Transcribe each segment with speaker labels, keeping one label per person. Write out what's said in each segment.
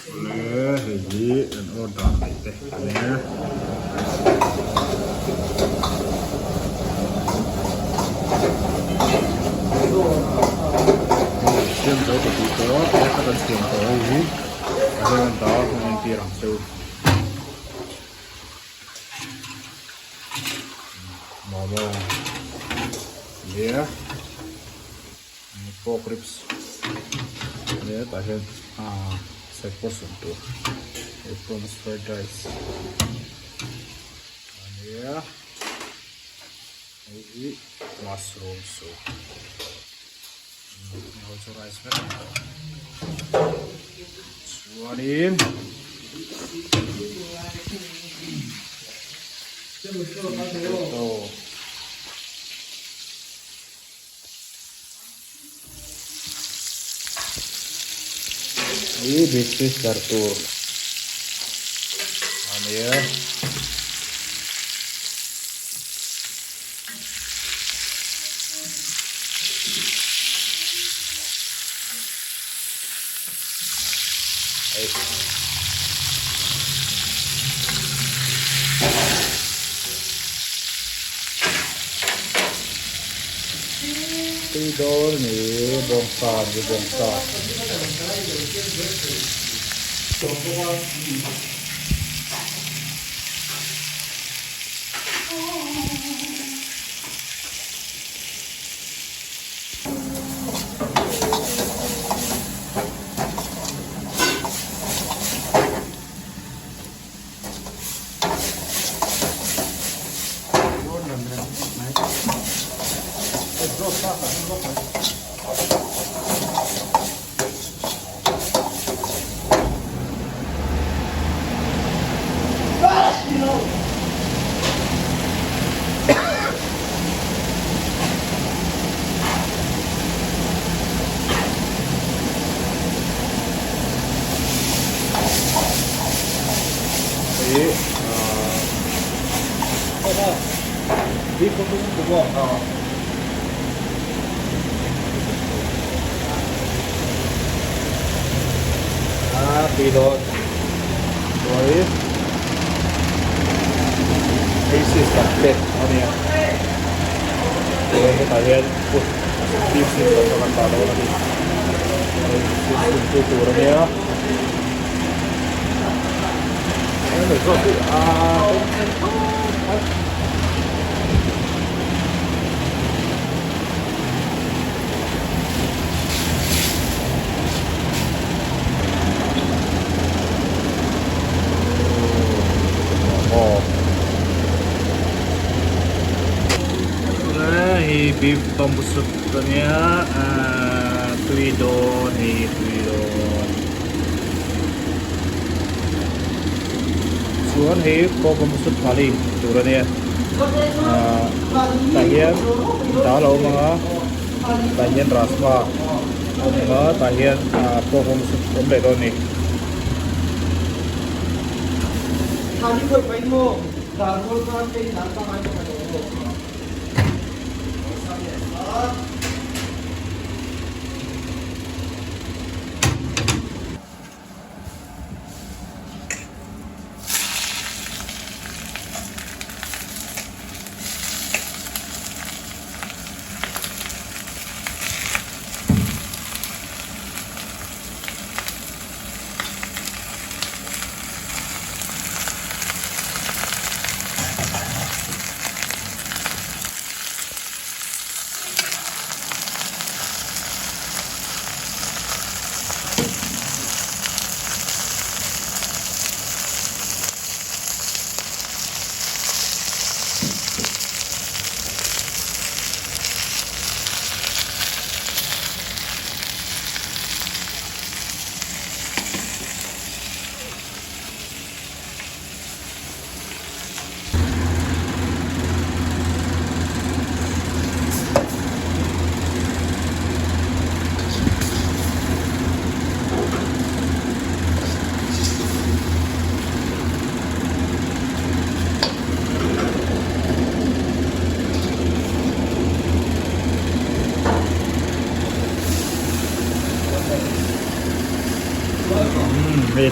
Speaker 1: Awle hei hi an order neih te a nia. Siam zo ka tih tawh a he kan siam tawh hei hi a hian an dah a kan entir ang che u. Momo nia pork ribs nia tah hian ah side portion tur hei prawns fried rice ania hei hi mushroom soup heng ho chu rice vek ani tawh chuanin potato hi beef sister tur ania. Tui dawn a ni bawngsa a ni bawngsa. Tui dawn chuan hei sister te a nia chuan hetah hian food beef sister te kan dah dawn a ni hei sister tu tur a nia Hei beef bamboo soup a nia tui dawn hei tui dawn. Chuan hei pork bamboo soup thali tur a nia tah hian dal a awm ang a tah hian rajma a awm ang a tah hian pork bamboo soup a awm leh dawn a ni.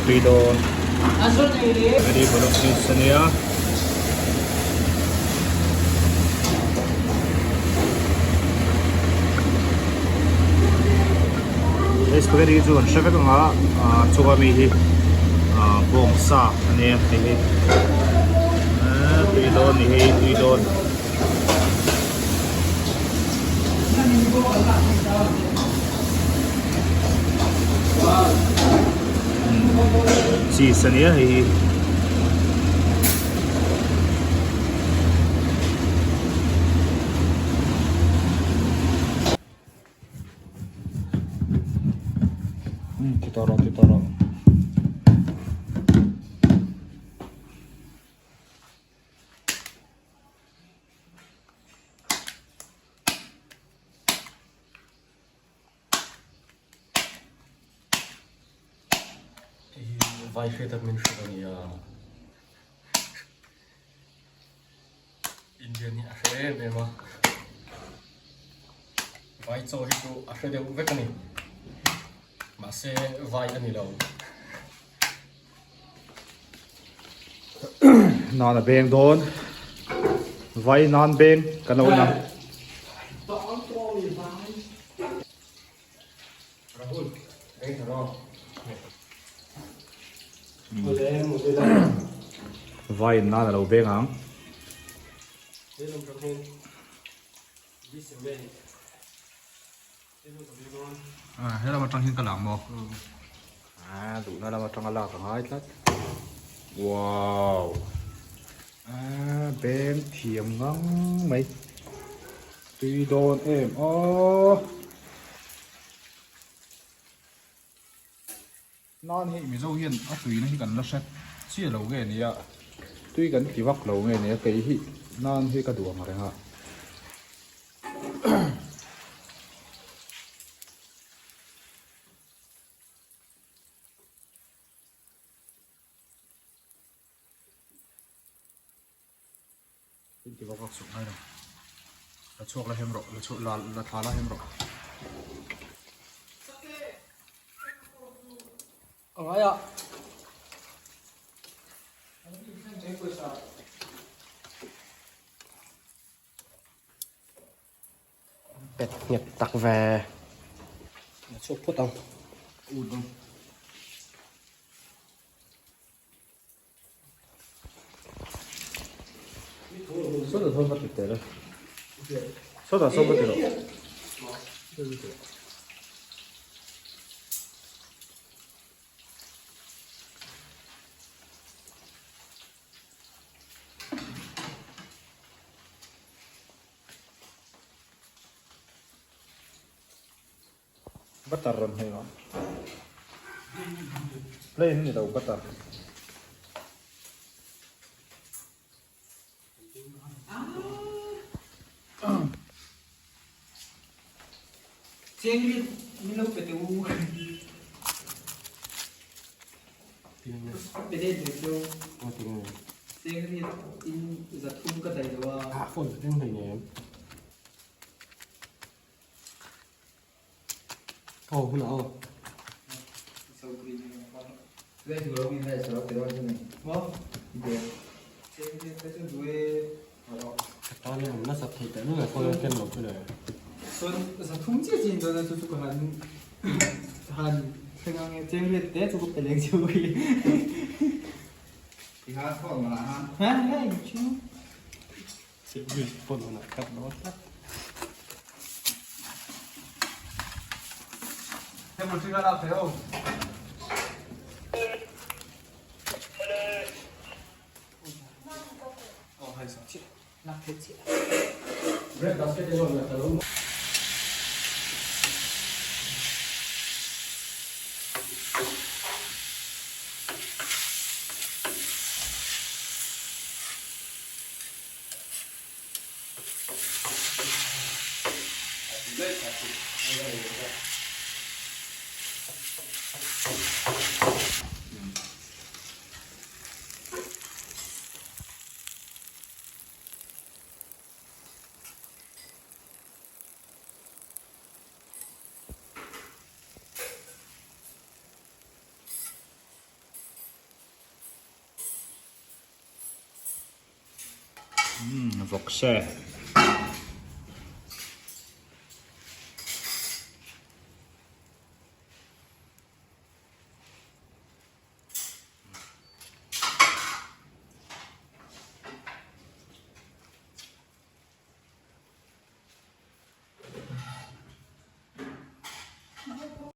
Speaker 1: tui dawn. Spaghetti bolognese ania. He spaghetti hi chu kan hre vek ang a, ah chunga mi hi ah bawngsa ania hei hi. Ahh tui dawn ni hei tui dawn. Cheese ania hei hi. Ti tawh rawh ti tawh rawh.
Speaker 2: Vai hriat a min hrilh a nia. Indian hi a hre em em a. Vai chaw hi chu a hre deuh vek a ni. Mahse vai a ni lo.
Speaker 1: Nan a beng dawn. Vai nan beng kan lo en a. Vai in nan a lo beng ang. He lam atang hian ka lang maw? Ah, duhna lam atanga lak a ngai tlat. Wow! Ah, beng thiam ngang mai. Tui dawn em aw. Nan hei Mizo hian a tuina hi kan la hre chiah lo nge nia, tui kan ti vak lo nge nia kei hi nan hi ka duh ang reng a. Tui ti vak vak suh ngai lo. La chhuak la hem rawh, la chhuak la la thla la hem rawh.
Speaker 2: A ngai a. Pet nghet tak ve. La chhuak phawt ang.
Speaker 1: Ut ang. Sawtah sawn va ti teh le. Sawtah sawn va ti rawh. Butter rawn hei ang. Plain ni lo butter.
Speaker 3: Cheng min lo pe teh u. Pe deh deh chu. Cheng ri in zathum ka dai lo a.
Speaker 2: Ah phone ka keng hleinem. Aw hunah aw. Ka tan hian nasa thei teh luai phone a ken lo chu le. Phone hunah cut dawn tlat.
Speaker 1: Umm vawkse.